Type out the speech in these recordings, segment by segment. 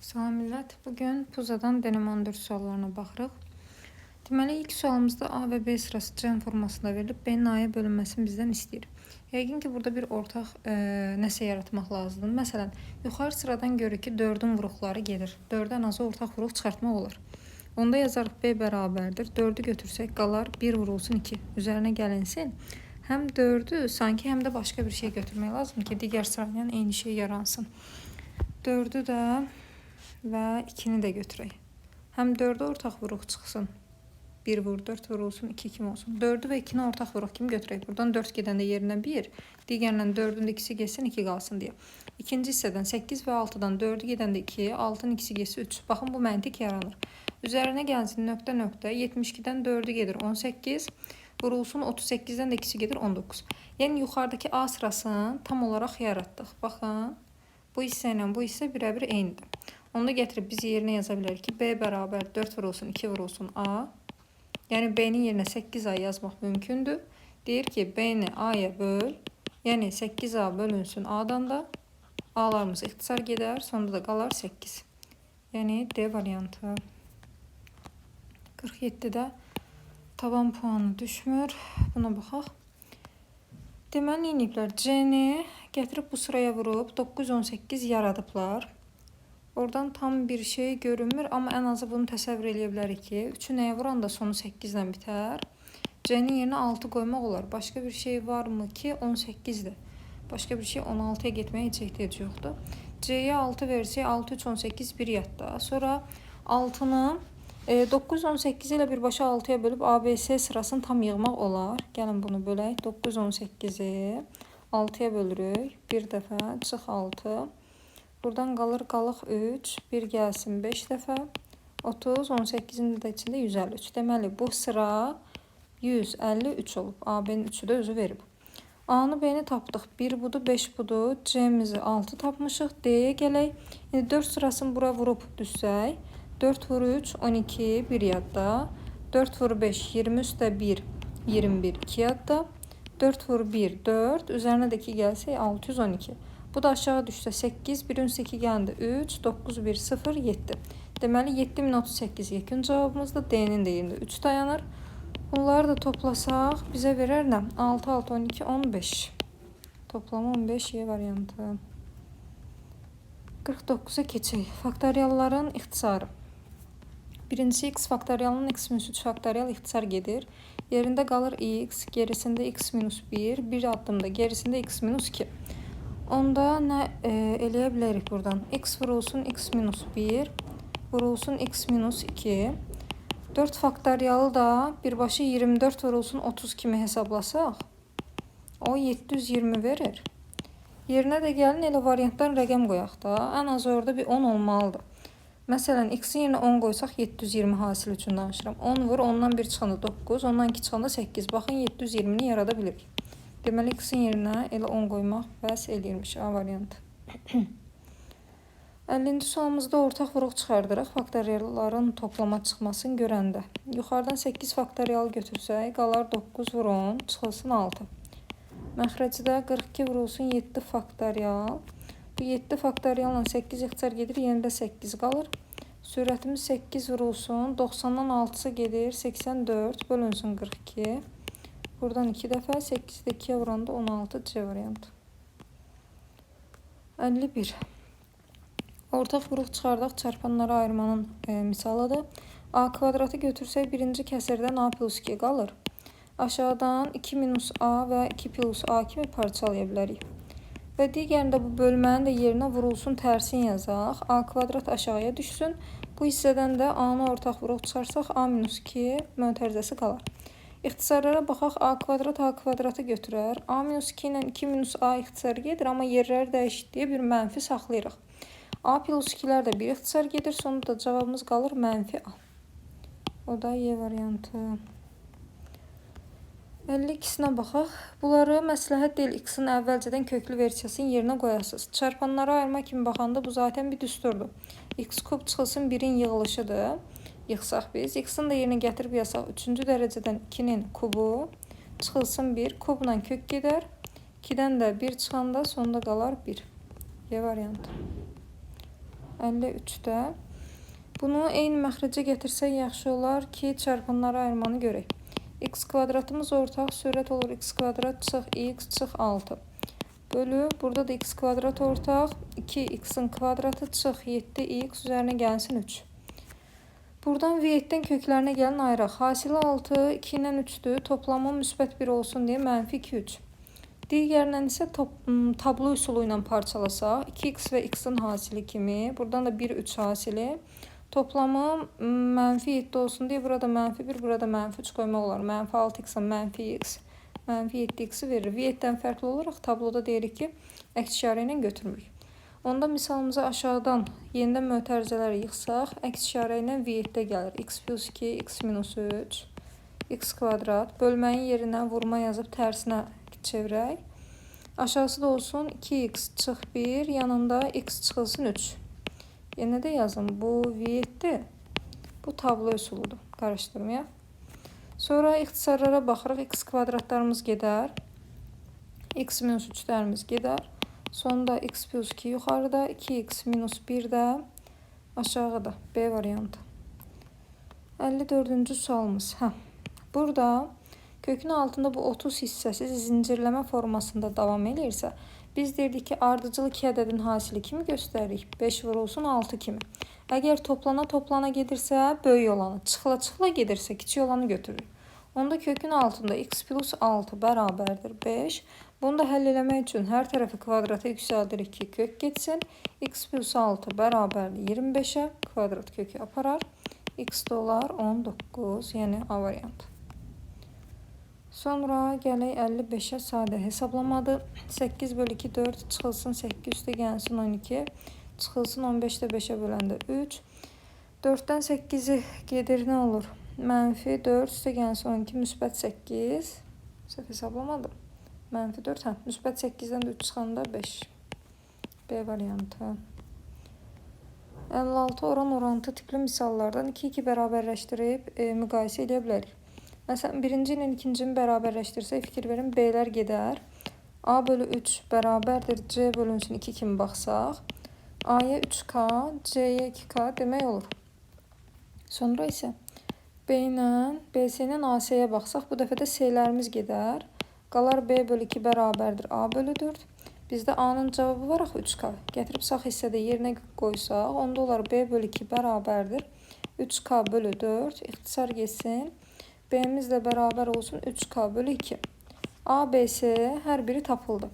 Salam millət. Bugün PUZA-dan deneme 14 suallarına baxırıq. Deməli, ilk sualımızda A və B sırası cəm formasında verilib, B-nin A-ya bölünməsini bizdən istəyir. Yəqin ki, burada bir ortaq nəsə yaratmaq lazımdır. Məsələn, yuxarı sıradan görürük ki, 4-ün vuruqları gedir. 4-ə ən azı ortaq vuruq çıxartmaq olar. Onda yazarıq B bərabərdir. 4-ü götürsək qalar 1 vurulsun 2. Üzərinə gəlinsin. Həm 4-ü sanki həm də başqa bir şey götürmək lazımdır ki, digər sırayla eyni şey yaransın. 4-ü də və 2-ni də götürək. Həm 4-ə ortaq vuruq çıxsın. 1 vur 4 vurulsun 2 kimi olsun. 4-ü və 2-ni ortaq vuruq kimi götürək. Buradan 4 gedəndə yerinə 1, digərindən 4-ün də ikisi getsin 2 qalsın deyə. İkinci hissədən 8 və 6-dan 4-ü gedəndə 2, 6-nın ikisi getsin 3. Baxın bu məntiq yaranır. Üzərinə gəlsin nöqtə nöqtə 72-dən 4-ü gedir 18, vurulsun 38-dən də ikisi gedir 19. Yəni yuxarıdakı A sırasını tam olaraq yaratdıq. Baxın, bu hissə ilə bu hissə birəbir eynidir. Onu da gətirib biz yerinə yaza bilərik ki, B bərabər 4 vurulsun 2 vurulsun A. Yəni B-nin yerinə 8A yazmaq mümkündür. Deyir ki, B-ni A-ya böl. Yəni 8A bölünsün A-dan da. A-larımız ixtisar gedər. Sonda da qalar 8. Yəni D variantı. 47-də tavan puanı düşmür. Buna baxaq. Deməli, nə ediblər? C-ni gətirib bu sıraya vurub 918 yaradıblar. Oradan tam bir şey görünmür, amma ən azı bunu təsəvvür eləyə bilərik ki, 3-ü nəyə vuranda sonu 8 ilə bitər. C-nin yerinə 6 qoymaq olar. Başqa bir şey varmı ki, 18-dir. Başqa bir şey 16-ya getməyə heç ehtiyac yoxdur. C-yə 6 versək, 6, 3, 18, 1 yadda. Sonra 6-nı 918 ilə birbaşa 6-ya bölüb ABC sırasını tam yığmaq olar. Gəlin bunu bölək. 918-i 6-ya bölürük. Bir dəfə çıx 6. Buradan qalır qalıq 3, 1 gəlsin 5 dəfə. 30, 18-in də içində 153. Deməli, bu sıra 153 olub. AB-nin 3-ü də özü verib. A-nı B-ni tapdıq. 1 budur, 5 budur. C-mizi 6 tapmışıq. D-yə gələk. İndi 4 sırasını bura vurub düşsək. 4 vur 3, 12, 1 yadda. 4 vur 5, 20 üstə 1, 21, 2 yadda. 4 vur 1, 4. Üzərinə də 2 gəlsək 612. Bu da aşağı düşsə 8, 1-in 2 gələndə 3, 9, 1, 0, 7. Deməli 7038 yekun cavabımızdır. D-nin də yerində 3 dayanır. Bunları da toplasaq bizə verər nə? 6, 6, 12, 15. Toplamı 15 Y variantı. 49-a keçək. Faktorialların ixtisarı. Birincisi x faktorialının x minus 3 faktorial ixtisar gedir. Yerində qalır x, gerisində x minus 1, bir addımda gerisində x minus 2. Onda nə eləyə bilərik buradan? X vurulsun x minus 1, vurulsun x minus 2. 4 faktorialı da birbaşa 24 vurulsun 30 kimi hesablasaq, o 720 verir. Yerinə də gəlin elə variantdan rəqəm qoyaq da. Ən az orada bir 10 olmalıdır. Məsələn, x-in yerinə 10 qoysaq 720 hasil üçün danışıram. 10 vur, 10-dan 1 çıxanda 9, 10-dan 2 çıxanda 8. Baxın, 720-ni yarada bilirik. Deməli, x-in yerinə elə 10 qoymaq bəs eləyirmiş A variantı. 50-ci sualımızda ortaq vuruq çıxardırıq. Faktorialların toplama çıxmasını görəndə. Yuxarıdan 8 faktorial götürsək, qalar 9 vur 10, çıxılsın 6. Məxrəcdə 42 vurulsun 7 faktorial. Bu 7 faktorialla 8 ixtisar gedir, yerində 8 qalır. Sürətimiz 8 vurulsun, 90-dan 6-sı gedir, 84 bölünsün 42. Buradan 2 dəfə, 8-də 2-yə vuranda 16 C variantı. 51. Ortaq vuruq çıxardaq çarpanlara ayırmanın misalıdır. A kvadratı götürsək birinci kəsirdən A plus 2 qalır. Aşağıdan 2 minus A və 2 plus A kimi parçalaya bilərik. Və digərində bu bölmənin də yerinə vurulsun tərsini yazaq. A kvadrat aşağıya düşsün. Bu hissədən də A-nı ortaq vuruq çıxarsaq A minus 2 mötərizəsi qalar. İxtisarlara baxaq. A kvadrat A kvadratı götürər. A minus 2 ilə 2 minus A ixtisar gedir, amma yerləri dəyişikliyə bir mənfi saxlayırıq. A plus 2-lər də bir ixtisar gedir. Sonunda da cavabımız qalır mənfi A. O da Y variantı. 52-sinə baxaq. Bunları məsləhət deyil x-in əvvəlcədən köklü versiyasının yerinə qoyasınız. Çarpanlara ayırma kimi baxanda bu zaten bir düsturdur. X kub çıxılsın 1-in yığılışıdır. Yığsaq biz. X-in də yerinə gətirib yazsaq 3-cü dərəcədən 2-nin kubu çıxılsın 1. Kubla kök gedər. 2-dən də 1 çıxanda sonda qalar 1. Y variantı. 53-də. Bunu eyni məxrəcə gətirsək yaxşı olar ki, çarpanları ayırmanı görək. X kvadratımız ortaq, sürət olur x kvadrat çıx x çıx 6. Bölü, burada da x kvadrat ortaq, 2x-in kvadratı çıx 7x üzərinə gəlsin 3. Buradan V7-dən köklərinə gəlin ayıraq. Hasili 6, 2 ilə 3-dür. Toplamı müsbət 1 olsun deyə mənfi 2, 3. Digərindən isə tablo üsulu ilə parçalasaq, 2x və x-in hasili kimi, buradan da 1, 3 hasili. Toplamı mənfi 7 olsun deyə burada mənfi 1, burada mənfi 3 qoymaq olar. Mənfi 6x-in mənfi x, mənfi 7x-i verir. V7-dən fərqli olaraq tabloda deyirik ki, əks işarə ilə götürmürük. Onda misalımıza aşağıdan yenidən mötərizələri yığsaq, əks işarə ilə V7-də gəlir. X plus 2, x minus 3, x kvadrat. Bölməyin yerinə vurma yazıb tərsinə çevirək. Aşağısı da olsun 2x çıx 1, yanında x çıxılsın 3. Yenə də yazın, bu V7, bu tablo üsuludur. Qarışdırmayaq. Sonra ixtisarlara baxırıq. X kvadratlarımız gedər. X minus 3-lərimiz gedər. Sonda x plus 2 yuxarıda, 2x minus 1 də aşağıda. B variantı. 54-cü sualımız. Burada kökün altında bu 30 hissəsi zincirləmə formasında davam eləyirsə, biz deyirdik ki, ardıcıl 2 ədədin hasili kimi göstəririk? 5 vurulsun 6 kimi. Əgər toplana toplana gedirsə, böyük olanı, çıxıla çıxıla gedirsə, kiçik olanı götürürük. Onda kökün altında x plus 6 bərabərdir 5. Bunu da həll eləmək üçün hər tərəfi kvadrata yüksəldirik ki, kök getsin. X plus 6 bərabərdir 25-ə, kvadrat kökü aparar. X də olar 19, yəni A variantı. Sonra gələk 55-ə sadə hesablamadır. 8 bölü 2, 4 çıxılsın 8 üstə gəlsin 12. Çıxılsın 15-də 5-ə böləndə 3. 4-dən 8-i gedir, nə olur? Mənfi 4 üstə gəlsin 12, müsbət 8. Səhv hesablamadım. Mənfi 4, müsbət 8-dən də 3 çıxanda 5. B variantı. 56 oran orantı tipli misallardan 2-2 bərabərləşdirib müqayisə edə bilərik. Məsələn, birinci ilə ikincini bərabərləşdirsək, fikir verin, B-lər gedər. A bölü 3 bərabərdir C bölünsün 2 kimi baxsaq. A-ya 3K, C-yə 2K demək olur. Sonra isə B ilə, BC ilə AC-yə baxsaq, bu dəfə də C-lərimiz gedər. Qalar B bölü 2 bərabərdir A bölü 4. Bizdə A-nın cavabı var axı 3K. Gətirib sağ hissədə yerinə qoysaq, onda olar B bölü 2 bərabərdir 3K bölü 4. İxtisar getsin. B'miz də bərabər olsun 3K bölü 2. A, B, C hər biri tapıldı.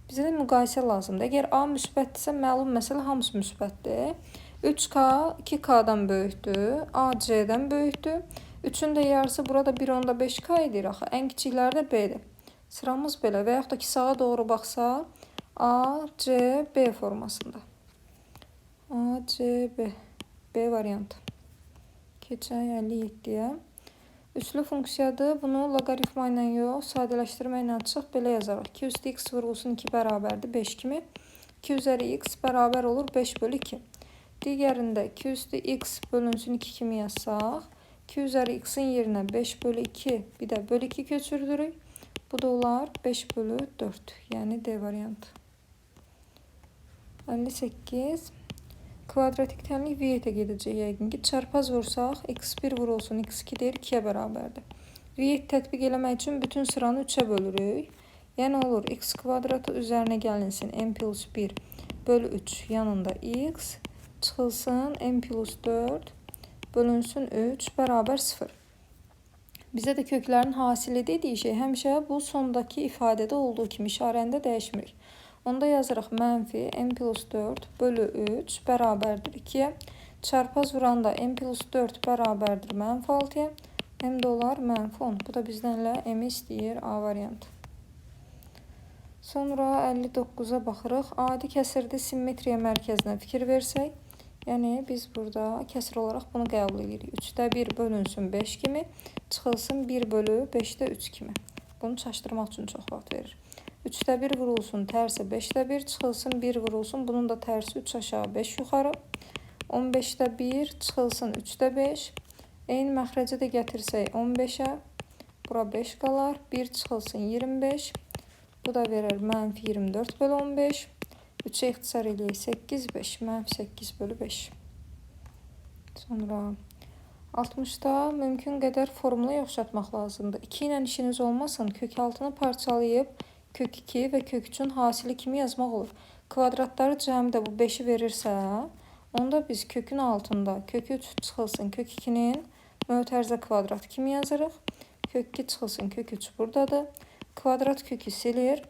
Bizə də müqayisə lazımdır. Əgər A müsbətdirsə, məlum məsələ hamısı müsbətdir. 3K 2K-dan böyükdür. A C-dən böyükdür. 3-ün də yarısı burada 1,5K edir axı. Ən kiçikləri də B-dir. Sıramız belə. Və yaxud da ki, sağa doğru baxsa A, C, B formasında. A, C, B. B variantı. Keçək 57-yə. Üslü funksiyadır. Bunu loqaritma ilə yox, sadələşdirmə ilə açıq belə yazarıq. 2 üstü x vurulsun 2 bərabərdir 5 kimi. 2 üzəri x bərabər olur 5 bölü 2. Digərində 2 üstü x bölünsün 2 kimi yazsaq, 2 üzəri x-in yerinə 5 bölü 2 bir də bölü 2 köçürdürük. Bu da olar 5 bölü 4, yəni D variantı. 58. Kvadratik tənlik V-yə gedəcək yəqin ki. Çarpaz vursaq, x1 vurulsun, x2 deyir 2-yə bərabərdir. V-yə tətbiq eləmək üçün bütün sıranı 3-ə bölürük. Yəni olur x kvadratı üzərinə gəlinsin m plus 1 bölü 3 yanında x çıxılsın m plus 4 bölünsün 3 bərabər 0. Bizə də köklərin hasili dediyi şey həmişə bu sondakı ifadədə olduğu kimi işarəni də dəyişmirik. Onda yazırıq mənfi m plus 4 bölü 3 bərabərdir 2-yə. Çarpaz vuranda m plus 4 bərabərdir mənfi 6-ya. M də olar mənfi 10. Bu da bizdən elə m istəyir A variantı. Sonra 59-a baxırıq. Adi kəsirdə simmetriya mərkəzinə fikir versək, yəni biz burada kəsir olaraq bunu qəbul edirik. 3-də 1 bölünsün 5 kimi, çıxılsın 1 bölü 5-də 3 kimi. Bunu çaşdırmaq üçün çox vaxt verir. 3-də 1 vurulsun tərsi 5-də 1, çıxılsın 1 vurulsun. Bunun da tərsi 3 aşağı 5 yuxarı. 15-də 1 çıxılsın 3-də 5. Eyni məxrəcə də gətirsək 15-ə. Bura 5 qalar. 1 çıxılsın 25. Bu da verir mənfi 24 bölü 15. 3-ə ixtisar eləyək. 8, 5. Mənfi 8 bölü 5. Sonra 60-da mümkün qədər formula oxşatmaq lazımdır. 2 ilə işiniz olmasın. Kök 6-nı parçalayıb kök 2 və kök 3-ün hasili kimi yazmaq olur. Kvadratları cəmdə bu 5-i verirsə, onda biz kökün altında kök 3 çıxılsın kök 2-nin mötərizə kvadratı kimi yazırıq. Kök 2 çıxılsın kök 3 buradadır. Kvadrat kökü silir.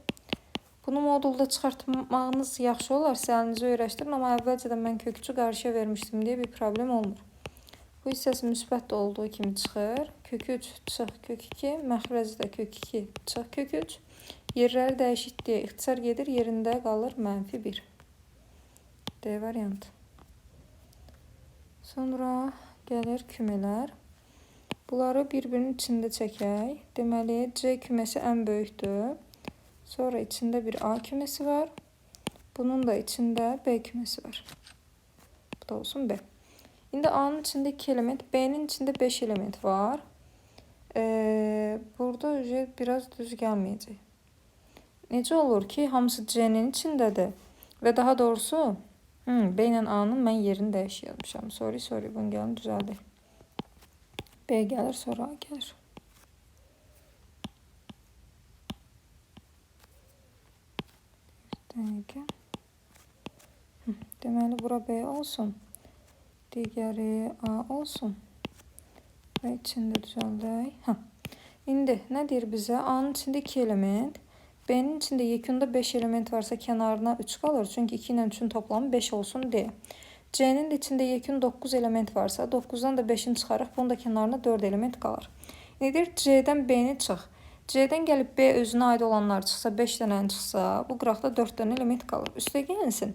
Bunu modulda çıxartmağınız yaxşı olar. Siz əlinizi öyrəşdirin. Amma əvvəlcədən mən kök 3-ü qarşıya vermişdim deyə bir problem olmur. Bu hissəsi müsbət də olduğu kimi çıxır. Kök 3 çıx kök 2, məxrəci də kök 2 çıx kök 3. Yerləri dəyişik deyə ixtisar gedir, yerində qalır mənfi 1. D variantı. Sonra gəlir kümələr. Bunları bir-birinin içində çəkək. Deməli, C küməsi ən böyükdür. Sonra içində bir A küməsi var. Bunun da içində B küməsi var. Bu da olsun B. İndi A-nın içində 2 element, B-nin içində 5 element var. Burada biraz düz gəlməyəcək. Necə olur ki, hamısı C-nin içindədir və daha doğrusu B ilə A-nın mən yerini dəyişik yazmışam. Sorry, bunu gəlin düzəldək. B gəlir, sonra A gəlir. Bir dəqiqə. Deməli, bura B olsun. Digəri A olsun. Və içində düzəldək. İndi nə deyir bizə? A-nın içində 2 element. B-nin içində yekunda 5 element varsa kənarına 3 qalır. Çünki 2 ilə 3-ün toplamı 5 olsun deyə. C-nin də içində yekun 9 element varsa 9-dan da 5-ini çıxarıq. Bunun da kənarına 4 element qalır. İndi deyir C-dən B-ni çıx. C-dən gəlib B özünə aid olanlar çıxsa, 5 dənəni çıxsa, bu qıraqda 4 dənə element qalır. Üstə gəlsin.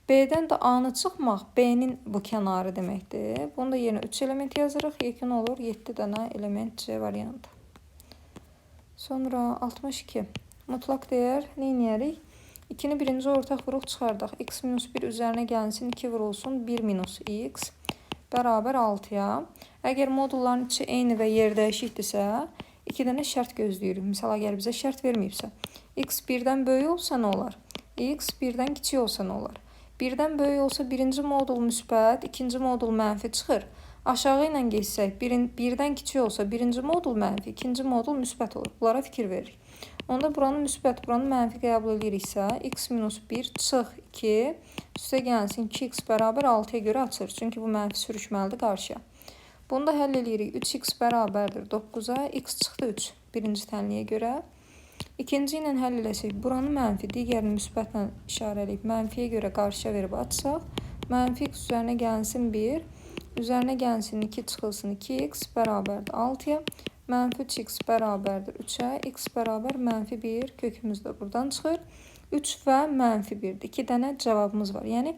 B-dən də A-nı çıxmaq B-nin bu kənarı deməkdir. Bunu da yerinə 3 element yazırıq. Yekun olur 7 dənə element C variantı. Sonra 62. Mutlaq dəyər nə edərik? 2-ni birinci ortaq vuruq çıxardaq. X minus 1 üzərinə gəlsin, 2 vurulsun 1 minus x bərabər 6-ya. Əgər modulların içi eyni və yer dəyişikdirsə, 2 dənə şərt gözləyirik. Misal, əgər bizə şərt verməyibsə. X 1-dən böyük olsa nə olar? X 1-dən kiçik olsa nə olar? 1-dən böyük olsa birinci modul müsbət, ikinci modul mənfi çıxır. Aşağı ilə getsək, 1-dən kiçik olsa birinci modul mənfi, ikinci modul müsbət olur. Bunlara fikir veririk. Onda buranı müsbət, buranı mənfi qəbul ediriksə, x minus 1 çıx 2, üstə gəlsin 2x bərabər 6-ya görə açır. Çünki bu mənfi sürüşməlidir qarşıya. Bunu da həll eləyirik. 3x bərabərdir 9-a, x çıxdı 3 birinci tənliyə görə. İkinci ilə həll eləsək, buranı mənfi, digərini müsbətlə işarələyib mənfiyə görə qarşıya verib açsaq, mənfi x üzərinə gəlsin 1, üzərinə gəlsin 2 çıxılsın 2x bərabərdir 6-ya, mənfi 3x bərabərdir 3-ə, x bərabər mənfi 1, kökümüz də buradan çıxır. 3 və mənfi 1-dir. 2 dənə cavabımız var. Yəni,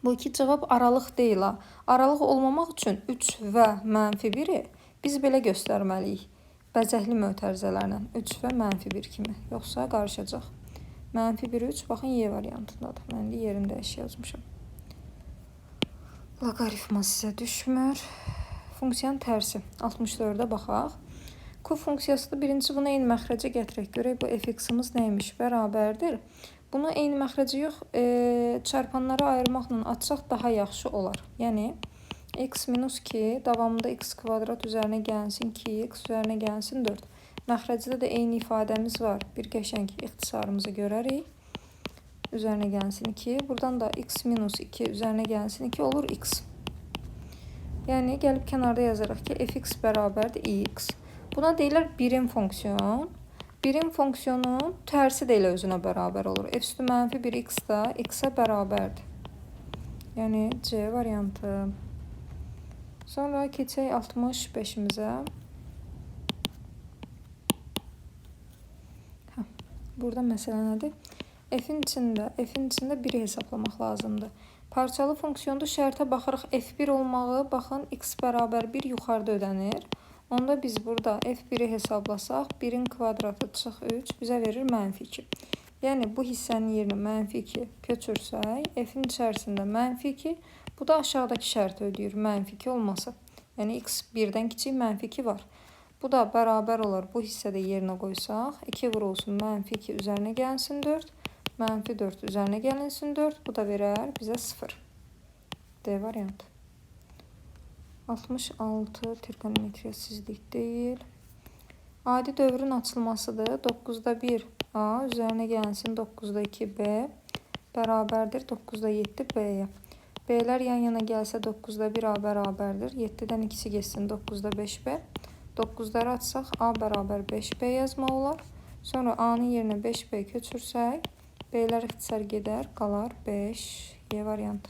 bu iki cavab aralıq deyil. Ha. Aralıq olmamaq üçün 3 və mənfi 1-i biz belə göstərməliyik. Bəzəkli mötərizələrlə 3 və mənfi 1 kimi. Yoxsa qarışacaq. Mənfi 1, 3, baxın, Y variantındadır. Mən də yerini dəyişik yazmışam. Loqaritma sizə düşmür. Funksiyanın tərsi. 64-ə baxaq. Q funksiyasıdır. Birincisi bunu eyni məxrəcə gətirək. Görək bu fx-imiz nəymiş? Bərabərdir. Bunu eyni məxrəcə yox, çarpanlara ayırmaqla açsaq daha yaxşı olar. Yəni, x minus 2, davamında x kvadrat üzərinə gəlsin 2x, üzərinə gəlsin 4. Məxrəcdə də eyni ifadəmiz var. Bir qəşəng ixtisarımızı görərik. Üzərinə gəlsin 2. Buradan da x minus 2 üzərinə gəlsin 2 olur x. Yəni, gəlib kənarda yazarıq ki, fx bərabərdir x. Buna deyirlər birim fonksiyon. Birim fonksiyonun tərsi də elə özünə bərabər olur. F üstü mənfi 1x da x-ə bərabərdir. Yəni, C variantı. Sonra keçək 65-imizə. Burada məsələ nədir? F-in içində 1-i hesablamaq lazımdır. Parçalı fonksiyonda şərtə baxırıq. F1 olmağı, baxın, x bərabər 1 yuxarıda ödənir. Onda biz burada F1-i hesablasaq, 1-in kvadratı çıx 3 bizə verir mənfi 2. Yəni, bu hissənin yerinə mənfi 2 köçürsək, F-in içərisində mənfi 2, bu da aşağıdakı şərti ödəyir, mənfi 2 olması. Yəni, x 1-dən kiçik mənfi 2 var. Bu da bərabər olar. Bu hissədə yerinə qoysaq, 2 vurulsun mənfi 2 üzərinə gəlsin 4. Mənfi 4 üzərinə gəlinsin 4. Bu da verər bizə 0. D variantı. 66 trigonometriyasizlik deyil. Adi dövrün açılmasıdır. 9-da 1 A üzərinə gəlinsin 9-da 2 B bərabərdir 9-da 7 B-yə. B-lər yan yana gəlsə 9-da 1 A bərabərdir. 7-dən 2-si getsin 9-da 5 B. 9-ları açsaq A bərabər 5B yazmaq olar. Sonra A-nın yerinə 5B köçürsək B-lər ixtisar gedər, qalar 5. Y variantı.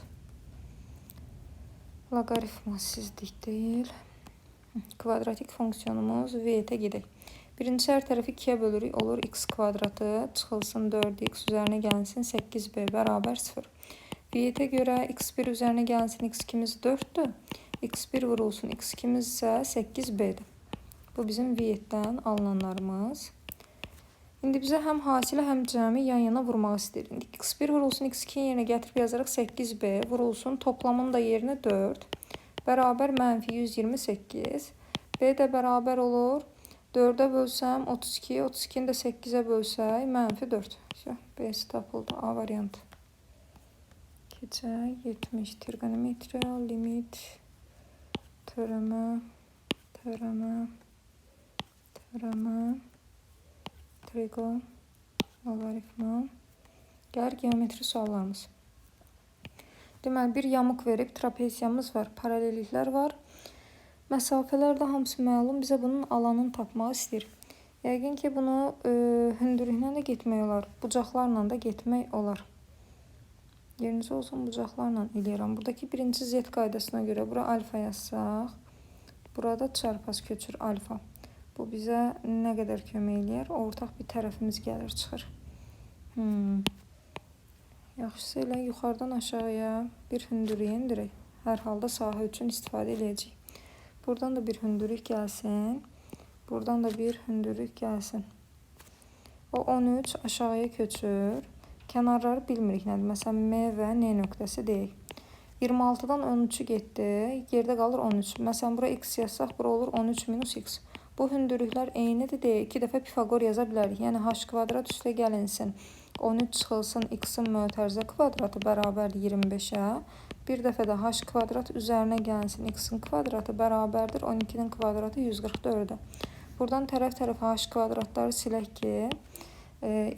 Loqaritmasizlik deyil. Kvadratik fonksiyonumuz V-ə gedək. Birinci hər tərəfi 2-yə bölürük. Olur x kvadratı çıxılsın 4x üzərinə gəlinsin 8b bərabər 0. V-ə görə x1 üzərinə gəlinsin x2-miz 4-dür. X1 vurulsun x2-miz isə 8b-dir. Bu bizim V-dən alınanlarımız. İndi bizə həm hasili, həm cəmi yan yana vurmaq istəyir. İndi x1 vurulsun x2-nin yerinə gətirib yazarıq 8b vurulsun toplamın da yerinə 4 bərabər mənfi 128. B də bərabər olur. 4-ə bölsəm 32, 32-ni də 8-ə bölsək mənfi 4. B-si tapıldı. A variantı. Keçək 70 trigonometriya, limit, törəmə, törəmə, törəmə. Trigo, loqaritma. Gəlir geometri suallarımız. Deməli, bir yamıq verib, trapeziyamız var, paralelliklər var. Məsafələr də hamısı məlum. Bizə bunun alanını tapmağı istəyir. Yəqin ki, bunu hündürlüklə də getmək olar, bucaqlarla da getmək olar. Yerinizə olsun bucaqlarla eləyirəm. Buradakı birinci Z qaydasına görə bura alfa yazsaq, burada çarpaz köçür alfa. Bu bizə nə qədər kömək eləyər? Ortaq bir tərəfimiz gəlir, çıxır. Yaxşısı elə yuxarıdan aşağıya bir hündürlük endirək. Hər halda sahə üçün istifadə eləyəcəyik. Buradan da bir hündürlük gəlsin. Buradan da bir hündürlük gəlsin. O 13 aşağıya köçür. Kənarları bilmirik nədir. Məsələn, M və N nöqtəsi deyək. 26-dan 13-ü getdi. Yerdə qalır 13. Məsələn, bura x yazsaq, bura olur 13 minus x. Bu hündürlüklər eynidir deyə 2 dəfə Pifaqor yaza bilərik. Yəni h kvadrat üstə gəlinsin. 13 çıxılsın x-in mötərizə kvadratı bərabərdir 25-ə. Bir dəfə də h kvadrat üzərinə gəlinsin x-in kvadratı bərabərdir 12-nin kvadratı 144-ə. Buradan tərəf-tərəfə h kvadratları silək ki,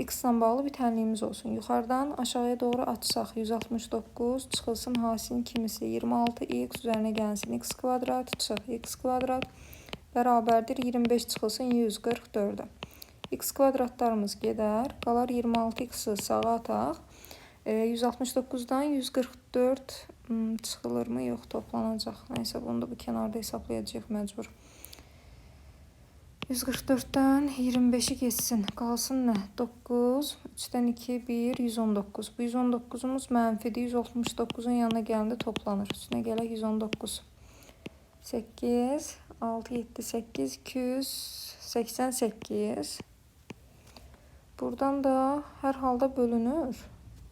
x ilə bağlı bir tənliyimiz olsun. Yuxarıdan aşağıya doğru açsaq 169 çıxılsın hasilin kimisi 26x üzərinə gəlinsin x kvadrat çıx x kvadrat bərabərdir 25 çıxılsın 144-ə. X kvadratlarımız gedər. Qalar 26x-ı sağa ataq. 169-dan 144 çıxılırmı? Yox, toplanacaq. Nəysə, bunu da bu kənarda hesablayacağıq məcbur. 144-dən 25-i getsin. Qalsın nə? 9, 3-dən 2, 1, 119. Bu 119-umuz mənfidir. 169-un yanına gələndə toplanır. Üstünə gələk 119. 8, 6, 7, 8, 288. Buradan da hər halda bölünür.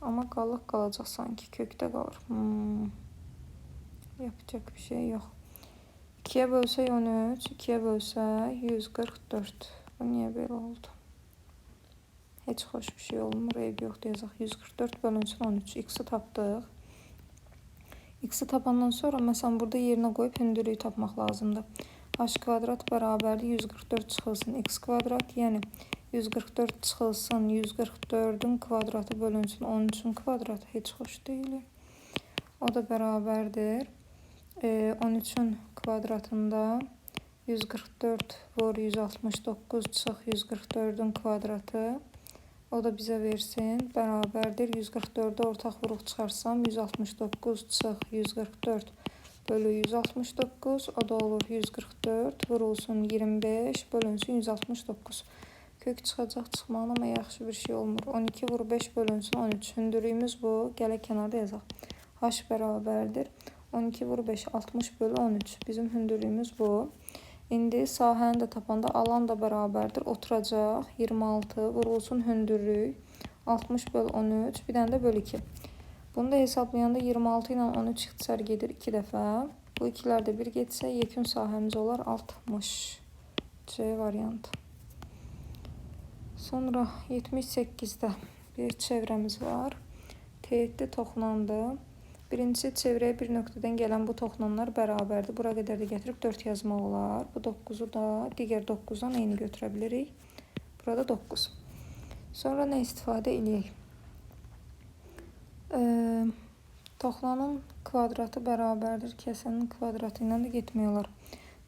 Amma qalıq qalacaq sanki. Kökdə qalır. Yapacaq bir şey yox. 2-yə bölsək 13, 2-yə bölsək 144. Bu niyə belə oldu? Heç xoş bir şey olmur. Eyb yoxdur yazaq. 144 bölünsün 13. X-i tapdıq. X-i tapandan sonra məsələn burada yerinə qoyub hündürlüyü tapmaq lazımdır. H kvadrat bərabərdir 144 çıxılsın x kvadrat, yəni 144 çıxılsın 144-ün kvadratı bölünsün 13-ün kvadratı. Heç xoş deyil. O da bərabərdir. 13-ün kvadratında 144 vur 169 çıx 144-ün kvadratı. O da bizə versin. Bərabərdir. 144-ə ortaq vuruq çıxarsam 169 çıx 144 bölü 169. O da olur 144 vurulsun 25 bölünsün 169. Kök çıxacaq çıxmağına, amma yaxşı bir şey olmur. 12 vur 5 bölünsün 13. Hündürlüyümüz bu. Gələk kənarda yazaq. H bərabərdir. 12 vur 5 60 bölü 13. Bizim hündürlüyümüz bu. İndi sahəni də tapanda alan da bərabərdir. Oturacaq 26 vurulsun hündürlük 60 bölü 13 bir dənə də bölü 2. Bunu da hesablayanda 26 ilə 13 ixtisar gedir 2 dəfə. Bu ikilər də bir getsə yekun sahəmiz olar 60. C variantı. Sonra 78-də Bir çevrəmiz var. Teğetli toxunandır. Birincisi çevrəyə bir nöqtədən gələn bu toxunanlar bərabərdir. Bura qədər də gətirib 4 yazmaq olar. Bu 9-u da digər 9-dan eyni götürə bilirik. Burada 9. Sonra nə istifadə eləyək? Toxunanın kvadratı bərabərdir. Kəsənin kvadratı ilə də getmək olar.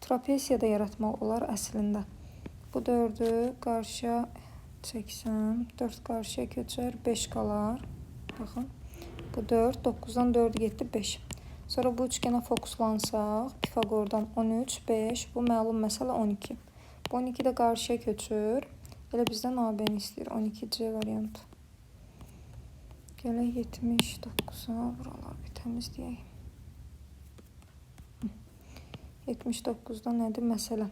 Trapesiya da yaratmaq olar əslində. Bu 4-ü qarşıya çəksəm, 4 qarşıya köçər, 5 qalar. Baxın. Bu 4, 9-dan 4 getdi 5. Sonra bu üçgənə fokuslansaq, Pifaqordan 13, 5, bu məlum məsələ 12. Bu 12 də qarşıya köçür. Elə bizdən AB-ni istəyir. 12C variantı. Gələk 79-a. Buraları bir təmizləyək. 79-da nədir məsələ?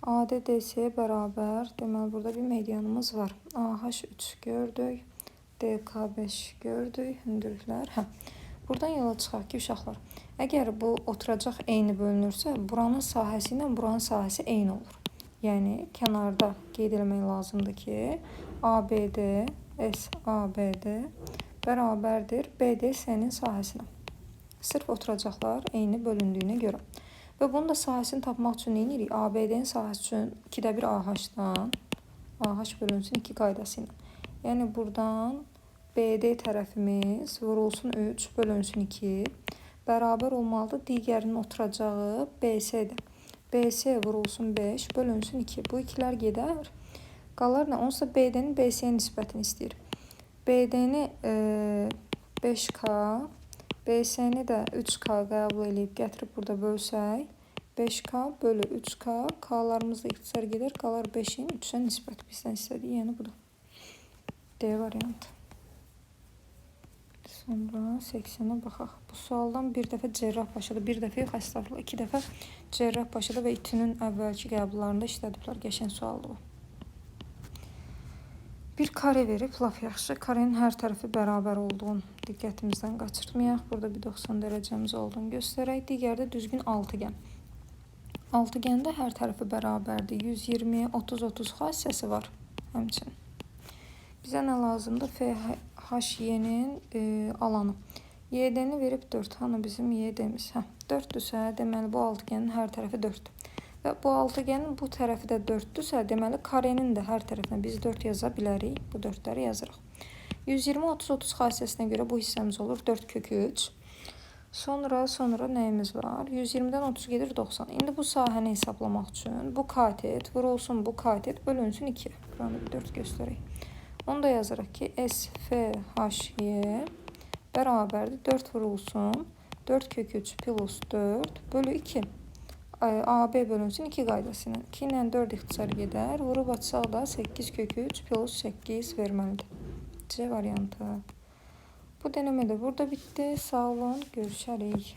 AD DC bərabər. Deməli, burada bir medianımız var. AH3 gördük. DK5 gördük. Hündürlüklər. Hə. Buradan yola çıxaq ki, uşaqlar, əgər bu oturacaq eyni bölünürsə, buranın sahəsi ilə buranın sahəsi eyni olur. Yəni, kənarda qeyd eləmək lazımdır ki, ABD, SABD bərabərdir BDS-nin sahəsinə. Sırf oturacaqlar eyni bölündüyünə görə. Və bunun da sahəsini tapmaq üçün nə edirik? ABD-nin sahəsi üçün 2-də 1 AH-dan AH bölünsün 2 qaydası ilə. Yəni buradan BD tərəfimiz vurulsun 3 bölünsün 2 bərabər olmalıdır digərinin oturacağı BS-dir. BS vurulsun 5 bölünsün 2. Bu ikilər gedər. Qalar nə? Onsa BD-nin BS-yə nisbətini istəyir. BD-ni 5K, BS-ni də 3K qəbul eləyib gətirib burada bölsək, 5K bölü 3K, K-larımız da ixtisar gedər, qalar 5-in 3-ə nisbət bizdən istədiyi, yəni budur. D variantı. Sonra 80-ə baxaq. Bu sualdan bir dəfə Cərrahpaşada, bir dəfə yox, əstəğfurullah, iki dəfə Cərrahpaşada və İTÜ-nün əvvəlki qəbullarında işlədiblər. Qəşəng sualdır bu. Bir kare verib, lap yaxşı. Karenin hər tərəfi bərabər olduğunu diqqətimizdən qaçırtmayaq. Burada bir 90 dərəcəmiz olduğunu göstərək. Digəri də düzgün altıgən. Altıgəndə hər tərəfi bərabərdir. 120, 30, 30 xassəsi var həmçinin. Bizə nə lazımdır? FHY-nin alanı. YD-ni verib 4. Hanı bizim YD-miz? Hə, 4-dürsə, deməli bu altıgenin hər tərəfi 4-dür. Və bu altıgenin bu tərəfi də 4-dürsə, deməli karenin də hər tərəfinə biz 4 yaza bilərik. Bu 4-ləri yazırıq. 120, 30, 30 xassəsinə görə bu hissəmiz olur 4 kök 3. Sonra nəyimiz var? 120-dən 30 gedir 90. İndi bu sahəni hesablamaq üçün bu katet vurulsun bu katet bölünsün 2. Buranı bir 4 göstərək. Onu da yazırıq ki, SFHY bərabərdir 4 vurulsun 4 kök 3 plus 4 bölü 2. AB bölünsün 2 qaydası ilə. 2 ilə 4 ixtisar gedər. Vurub açsaq da 8 kök 3 plus 8 verməlidir. C variantı. Bu deneme de burada bitti. Sağ olun. Görüşərik.